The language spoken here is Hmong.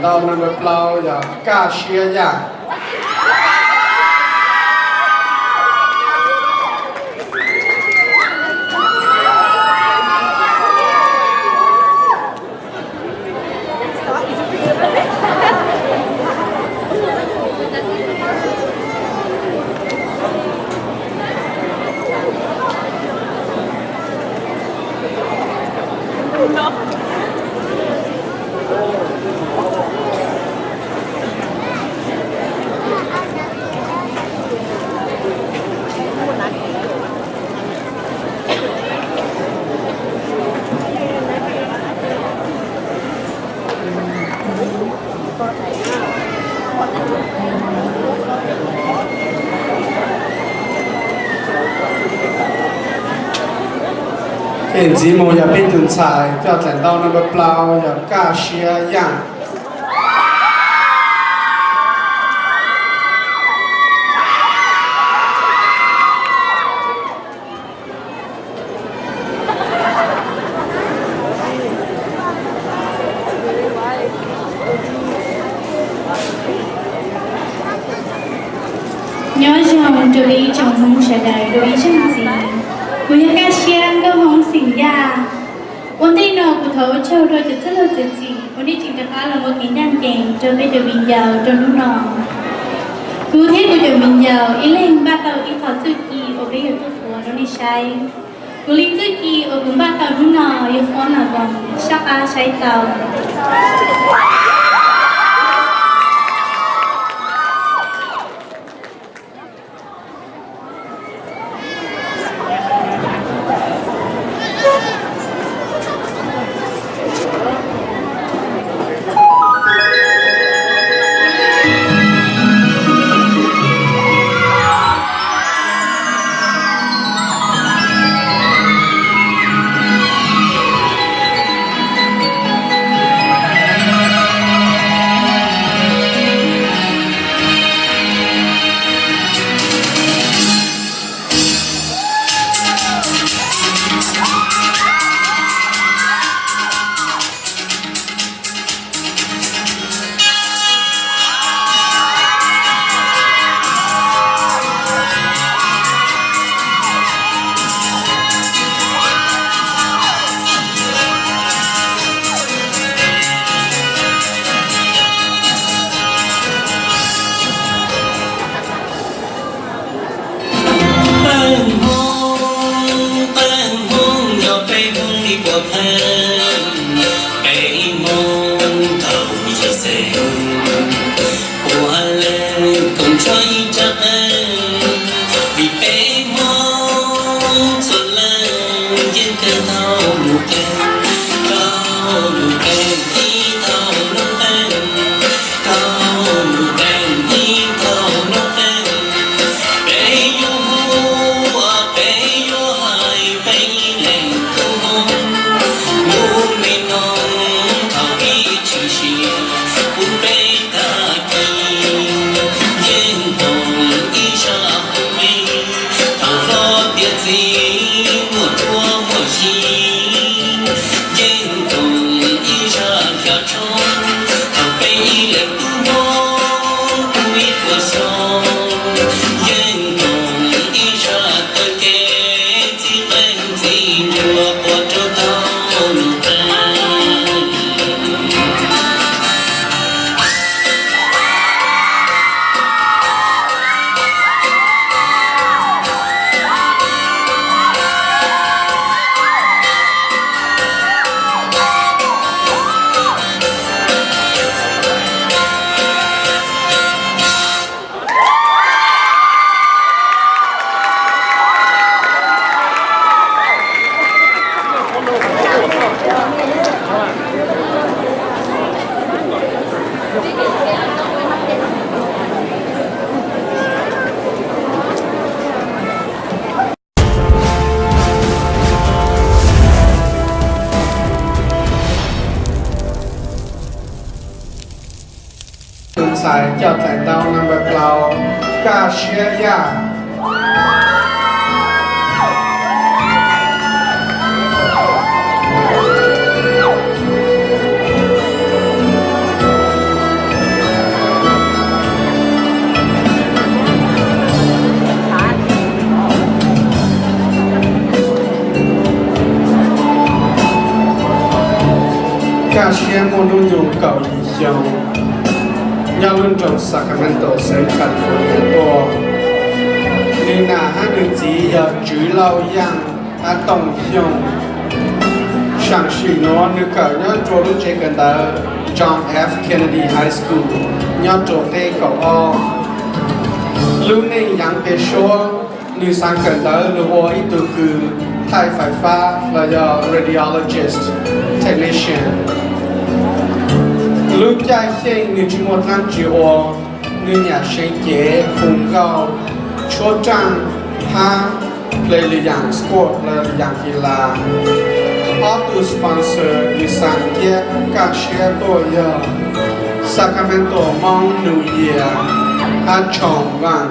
Tau number plaub yog Kaj Siab Yaj. Ces ntxiv mus yog peb tus ntxhais coj tawm ntau number plaub yog Kaj Siab Yaj. Nyob zoo rau ib tsoom Hmoob sawv daws rau ib zaug ntxiv. Kuv yog Kaj Siab Nkauj Hmoob xeem Yaj. Ua ntej no kuv thov ua tsaug rau cov txwj laug txwv txim uas nej tseem rov qab los ua kev ncaj ncees rau peb cov viv ncaus rau hnub no. Kuv thiab kuv cov viv ncaus ib leeg npaj tau ib qho txuj ci uas peb yuav tuaj qhuas rau nej saib. Kuv li txuj ci uas kuv npaj tau hnub no yog qhov no kom sab qab saib tau. Peb Hmoob, peb Hmoob yog peb Hmoob li puas pheej, peb Hmoob thaum yog xeem, puav leej koom tshuaj ib tsab qeej, vim peb Hmoob txhua leej yeej kawg tau mus qeej, tau mus qeej ib thaum noob qeej, tau mus qeej ib thaum noob qeej. Peb yuav hu, peb yuav hais peb ib leeg tub Hmoob, lub me noog thaum pib tshwm sim pub peb tag kis, yeej koom ib zaj qub me, thaum hlob tiav txiv muaj tsuab muaj zis, yeej koom ib zaj zaj tshoob, thaum peb ib leeg tub Hmoob kuj ib puas xyoo, yeej koom ib zaj taw kev txij qeej txij nruas puas rau tau nus qeej. Tus ntxhais coj txais ntau number plaub, Kaj Siab Yaj. nyob lub nroog Sacramento, xeev California tuaj. Nws nam hab nws txiv yog Tswv Lauj Yaaj hab Tooj Xyooj. Saam sim nuav nws kawm nyob rua lub tsev kawm ntawv John F. Kennedy High School nyob rua teb kaum ob. Lub neej yaav peg suab, nws xaav kawm ntawv lug ua ib tug kws thaij fais fab los yog radiologist technician. Lub caij xyeej nws tsi muaj dlaab tsi ua, nws nyam seev cev, hu nkauj, tshuab raaj hab ple lwm yaam sport los lwm yaam ki las. Ob tug sponsor kws xaav kiab kaj siab tuaj yog Sacramento Hmoob New Year hab Chong Van.